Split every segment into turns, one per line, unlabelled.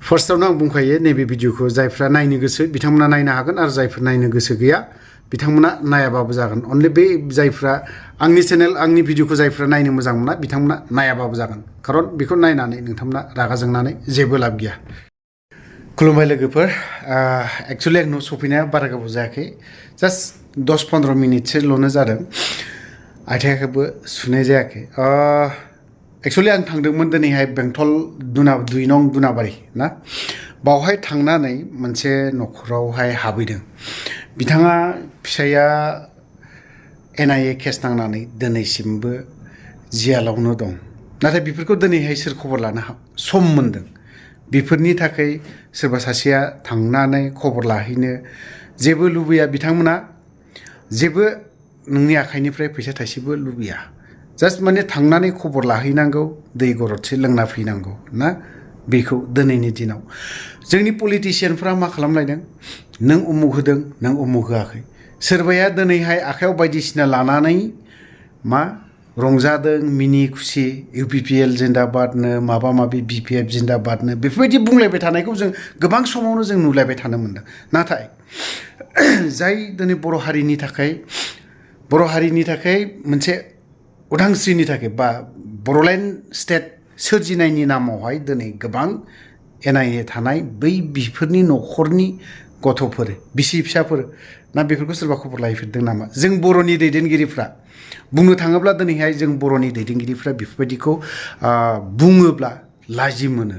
फार्स्टआवनो आं बुंखायो नैबे भिडिअखौ जायफ्रा नायनो गोसो बिथांमोना नायनो हागोन आरो जायफोर नायनो गोसो गैया बिथांमोना नायाबाबो जागोन अनलि बे जायफ्रा आंनि चेनेल आंनि भिडिअखौ जायफ्रा नायनो मोजां मोना बिथांमोना नायाबाबो जागोन खारन बेखौ नायनानै नोंथांमोना रागा जोंनानै जेबो लाब गैया खुलुमबाय लोगोफोर एक्चुअली आं न' सफैनाया बारा गोबाव जायाखै जास्ट 10-15 मिनिटसोल'नो जादों आथिंखौबो सुनाय जायाखै एक्चुअली आं थांदोंमोन दिनैहाय बेंटल 2 नं दुनाबारि ना बावहाय थांनानै मोनसे न'खरावहाय हाबैदों बिथाङा फिसाया NIA केस नांनानै दिनैसिमबो जेलावनो दं नाथाय बेफोरखौ दिनैहाय सोर खबर लानो सम मोनदों बेफोरनि थाखाय सोरबा सासेया थांनानै खबर लाहैनो जेबो लुबैया बिथांमोना जेबो नोंनि आखाइनिफ्राय फैसा थाइसेबो लुबैया जास्ट माने थांनानै खबर लाहैनांगौ दै गरदसे लोंना फैनांगौ ना बेखौ दिनैनि दिनाव जोंनि पलिटिशियानफ्रा मा खालामलायदों नों उमुक होदों नों उमुक होआखै सोरबाया दिनैहाय आखायाव बायदिसिना लानानै मा रंजादों मिनि खुसि UPPL जिन्दाबादनो माबा माबि BPF जिन्दाबादनो बेफोरबायदि बुंलायबाय थानायखौ जों गोबां समावनो जों नुलायबाय थानो मोनदों नाथाय जाय दिनै बर' हारिनि थाखाय मोनसे उदांस्रिनि थाखाय बा बर'लेण्ड स्टेट सोरजिनायनि नामावहाय दिनै गोबां NIA थानाय बै बिफोरनि न'खरनि गथ'फोर बिसि फिसाफोर ना बेफोरखौ सोरबा खबर लाहैफेरदों नामा जों बर'नि दैदेनगिरिफ्रा बुंनो थाङोब्ला दिनैहाय जों बर'नि दैदेनगिरिफ्रा बेफोरबायदिखौ बुङोब्ला लाजि मोनो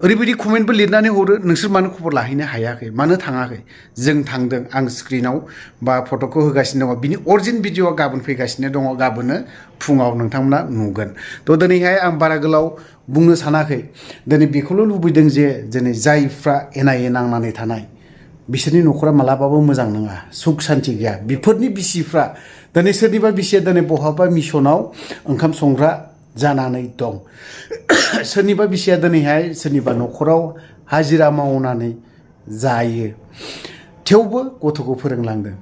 ओरैबायदि कमेन्टबो लिरनानै हरो नोंसोर मानो खबर लाहैनो हायाखै मानो थाङाखै जों थांदों आं स्क्रिनाव बा फट'खौ होगासिनो दङ बिनि अरिजिन भिडिअआ गाबोन फैगासिनो दङ गाबोनो फुङाव नोंथांमोना नुगोन थ' दिनैहाय आं बारा गोलाव बुंनो सानाखै दिनै बेखौल' लुबैदों जे दिनै जायफ्रा NIA नांनानै थानाय बिसोरनि न'खरा मालाबाबो मोजां नङा सुख सान्ति गैया बेफोरनि बिसिफ्रा दिनै सोरनिबा बिसिया दिनै बहाबा मिसनाव ओंखाम संग्रा जानानै दं सोरनिबा बिसिया दिनैहाय सोरनिबा न'खराव हाजिरा मावनानै जायो थेवबो गथ'खौ फोरोंलांदों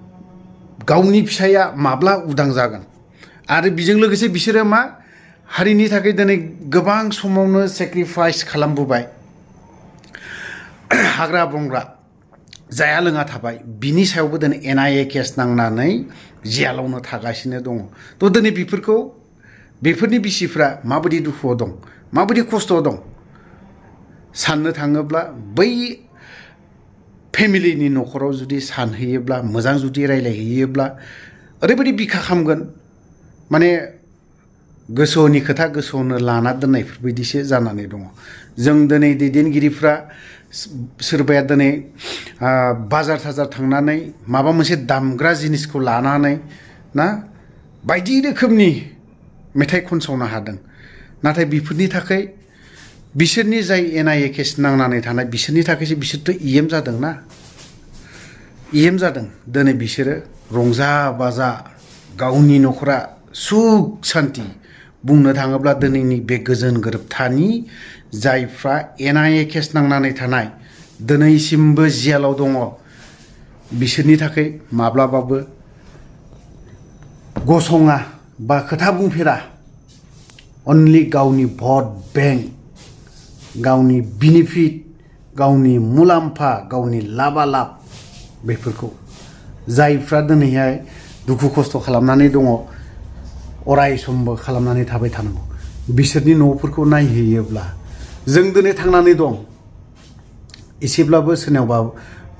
गावनि फिसाया माब्ला उदां जागोन आरो बेजों लोगोसे बिसोरो मा हारिनि थाखाय दिनै गोबां समावनो सेक्रिफाइस खालामबोबाय हाग्रा बंग्रा जाया लोङा थाबाय बिनि सायावबो दिनै NIA केस नांनानै जेलावनो थागासिनो दङ थ' दिनै बेफोरनि बिसिफ्रा माबायदि दुखुआव दं माबायदि खस्थ'आव दं साननो थाङोब्ला बै फेमिलिनि न'खराव जुदि सानहैयोब्ला मोजां जुदि रायलायहैयोब्ला ओरैबायदि बिखा खामगोन माने गोसोनि खोथा गोसोआवनो लाना दोननायफोरबायदिसो जानानै दङ जों दिनै दैदेनगिरिफ्रा सोरबाया दिनै बाजार थाजार थांनानै माबा मोनसे दामग्रा जिनिसखौ लानानै ना बायदि रोखोमनि मेथाइ खनसावनो हादों नाथाय बेफोरनि थाखाय बिसोरनि जाय NIA केस नांनानै थानाय बिसोरनि थाखायसो बिसोरथ' EM जादों ना EM जादों दिनै बिसोरो रंजा बाजा गावनि न'खरा सुख सान्ति बुंनो थाङोब्ला दिनैनि बे गोजोन गोरोबथानि जायफ्रा NIA केस नांनानै थानाय दिनैसिमबो जेलाव दङ बिसोरनि थाखाय माब्लाबाबो गसङा बा खोथा बुंफेरा अनलि गावनि भट बेंक गावनि बेनिफिट गावनि मुलाम्फा गावनि लाबालाब बेफोरखौ जायफ्रा दिनैहाय दुखु खस्थ' खालामनानै दङ अराय समबो खालामनानै थाबाय थानांगौ बिसोरनि न'फोरखौ नायहैयोब्ला जों दिनै थांनानै दं एसेब्लाबो सोरनावबा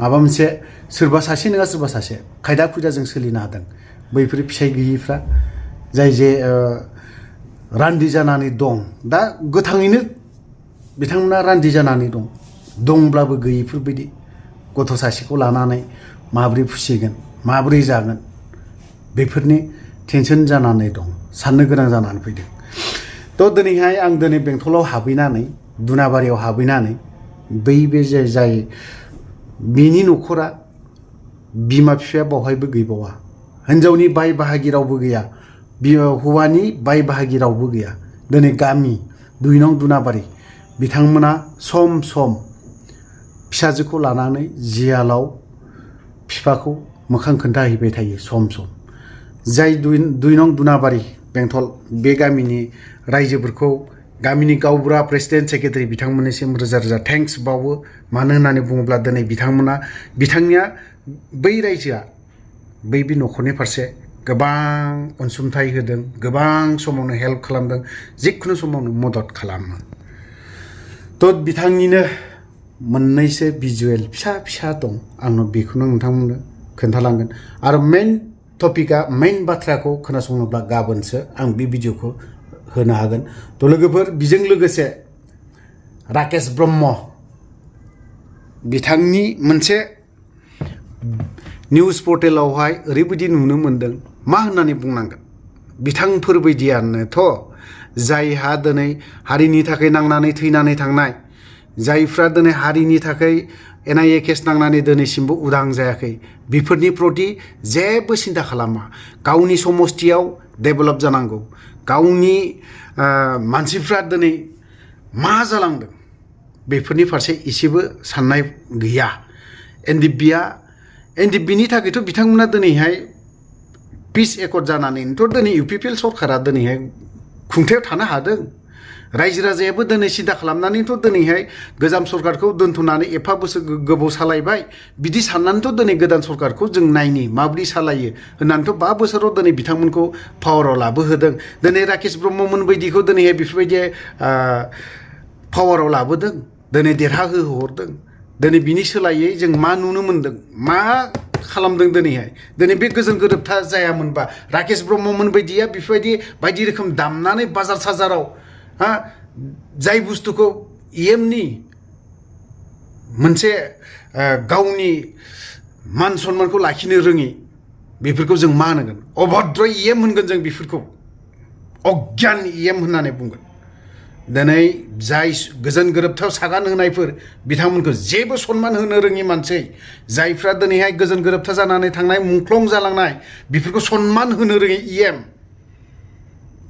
माबा मोनसे सोरबा सासे नङा सोरबा सासे खायदा खुदाजों सोलिनो हादों बैफोर फिसाय गैयिफ्रा जाय जे रान्दि जानानै दं दा गोथाङैनो बिथांमोना रान्दि जानानै दंब्लाबो गैयिफोरबायदि गथ' सासेखौ लानानै माबोरै फिसिगोन माबोरै जागोन बेफोरनि टेनसन जानानै दं साननो गोनां जानानै फैदों थ' दिनैहाय आं दिनै बेंटलाव हाबहैनानै दुनाबारियाव हाबहैनानै बे जाय बिनि न'खरा बिमा बिफाया बावहायबो गैबावा हिन्जावनि बाय बाहागि रावबो गैया हौवानि बाय बाहागि रावबो गैया दिनै गामि 2 नं दुनाबारि बिथांमोना सम सम फिसाजोखौ लानानै जेलाव बिफाखौ मोखां खोन्थाहैबाय थायो सम सम जाय 2 नं दुनाबारि बेंटल बे गामिनि रायजोफोरखौ गामिनि गावबुरा प्रेसिडेन्ट सेक्रेटारि बिथांमोननिसिम रोजा रोजा थेंक्स बावो मानो होननानै बुङोब्ला दिनै बिथांनिया बै रायजोआ बै न'खरनि फारसे गोबां अनसुंथाइ होदों गोबां समावनो हेल्प खालामदों जिखुनु समावनो मदद खालामो थ' बिथांनिनो मोननैसो भिजुएल फिसा फिसा दं आंनो बेखौनो नोंथांमोननो खोन्थालांगोन आरो मेइन बाथ्राखौ खोनासंनोब्ला गाबोनसो आं बे भिडिअखौ होनो हागोन थ' लोगोफोर बेजों लोगोसे राकेश ब्रह्म बिथांनि मोनसे निउस पर्टेलावहाय ओरैबायदि नुनो मोनदों मा होननानै बुंनांगोन बिथांफोरबायदियानोथ' जायहा दिनै हारिनि थाखाय नांनानै थैनानै थांनाय जायफ्रा दिनै हारिनि थाखाय NIA केस नांनानै दिनैसिमबो उदां जायाखै बेफोरनि प्रति जेबो सिन्था खालामा गावनि समस्थियाव डेभेलप जानांगौ गावनि मानसिफ्रा दिनै मा जालांदों बेफोरनि फारसे एसेबो साननाय गैया NDBनि थाखायथ' बिथांमोना दिनैहाय पिस एकर्ड जानानैनोथ' दिनै UPPL सरकारा दिनैहाय खुंथायाव थानो हादों रायजो राजायाबो दिनै सिन्था खालामनानैथ' दिनैहाय गोजाम सरकारखौ दोनथ'नानै एफा बोसोर गोबाव सालायबाय बिदि साननानैथ' दिनै गोदान सरकारखौ जों नायनि माब्रै सालायो होननानैथ' 5 बोसोराव दिनै बिथांमोनखौ पावाराव लाबोहोदों दिनै राकेश ब्रह्ममोन बायदिखौ दिनैहाय बेफोरबायदि पावाराव लाबोदों दिनै देरहाहोहरदों दिनै बिनि सोलायै जों मा नुनो मोन्दों मा खालामदों दिनै बे गोजोन गोरोबथा जायामोनबा राकेश ब्रह्ममोन बायदिया बेफोरबायदि बायदि रोखोम दामनानै बाजार साजाराव जाय बुस्थुखौ EMनि मोनसे गावनि मान सन्मानखौ लाखिनो रोङि बेफोरखौ जों मा होनगोन अभद्र EM होनगोन जों बेफोरखौ अज्ञान EM होननानै बुंगोन दिनै जाय गोजोन गोरोबथायाव सागान होनायफोर बिथांमोनखौ जेबो सन्मान होनो रोङि मानसि जायफ्रा दिनैहाय गोजोन गोरोबथा जानानै थांनाय मुंख्लं जालांनाय बेफोरखौ सन्मान होनो रोङि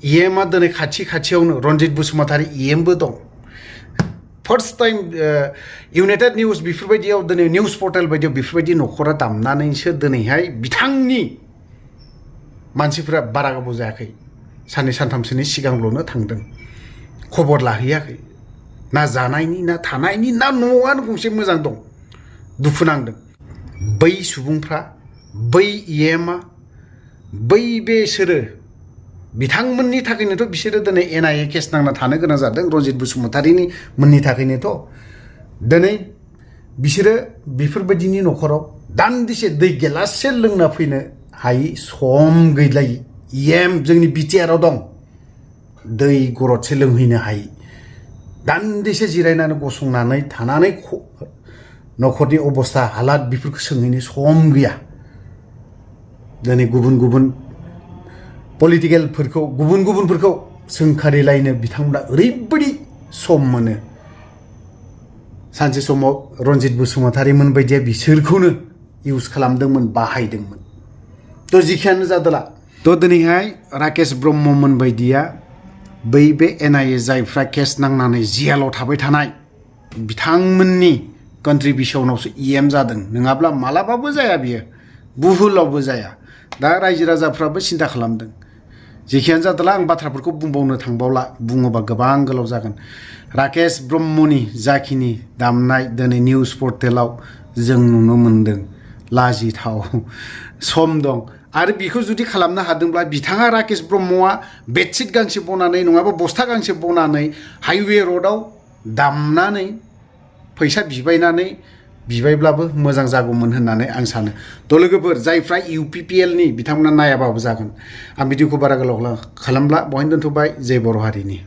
EMआ दिनै खाथियावनो रन्जित बसुमतारी EMबो दं फार्स्ट टाइम इउनाइटेड निउस बेफोरबायदियाव दिनै निउस पर्टेल बायदियाव बेफोरबायदि न'खरा दामनानैसो दिनैहाय बिथांनि मानसिफोरा बारा गोबाव जायाखै साननै सानथामसोनि सिगांल'नो थांदों खबर लाहैयाखै ना जानायनि ना थानायनि ना न'आनो गंसे मोजां दं दुखु नांदों बै सुबुंफ्रा बै EMआ बै बेसोरो बिथांमोननि थाखायनोथ' बिसोरो दिनै NIA केस नांना थानो गोनां जादों रन्जित बसुमतारीनि मोननि थाखायनोथ' दिनै बिसोरो बेफोरबायदिनि न'खराव दान्दिसे दै गिलाससे लोंना फैनो हायि सम गैलायि EM जोंनि BTRआव दं दै गरदसे लोंहैनो हायि दान्दिसे जिरायनानै गसंनानै थानानै न'खरनि अबस्था हालाद बेफोरखौ सोंहैनो सम गैया दिनै गुबुन पलिटिकेलफोरखौ गुबुनफोरखौ सोंखारिलायनो बिथांमोना ओरैबायदि सम मोनो सानसे समाव रन्जित बसुमतारीमोन बायदिया बिसोरखौनो इउज खालामदोंमोन बाहायदोंमोन थ' जिखियानो जादोला थ' दिनैहाय राकेश ब्रह्ममोन बायदिया बे NIA जायफ्रा केस नांनानै जेलाव थाबाय थानाय बिथांमोननि कन्ट्रिबिउसनावसो EM जादों नङाब्ला मालाबाबो जाया बियो बुहुलावबो जाया दा रायजो राजाफ्राबो सिन्था खालामदों जेखियानो जादोला आं बाथ्राफोरखौ बुंबावनो थांबावला बुङोबा गोबां गोलाव जागोन राकेश ब्रह्मनि जाखिनि दामनाय दिनै निउस पर्टेलाव जों नुनो मोन्दों लाजिथाव सम दं आरो बेखौ जुदि खालामनो हादोंब्ला बिथाङा राकेश ब्रह्मआ बेडशिट गांसे बनानै नङाबा बस्था गांसे बनानै हाइवे र'डआव दामनानै फैसा बिबायब्लाबो मोजां जागौमोन होननानै आं सानो थ' लोगोफोर जायफ्रा UPPLनि बिथांमोना नायाबाबो जागोन आं भिडिअखौ बारा गोलाव खालामब्ला बहायनो दोनथ'बाय जय बर' हारिनि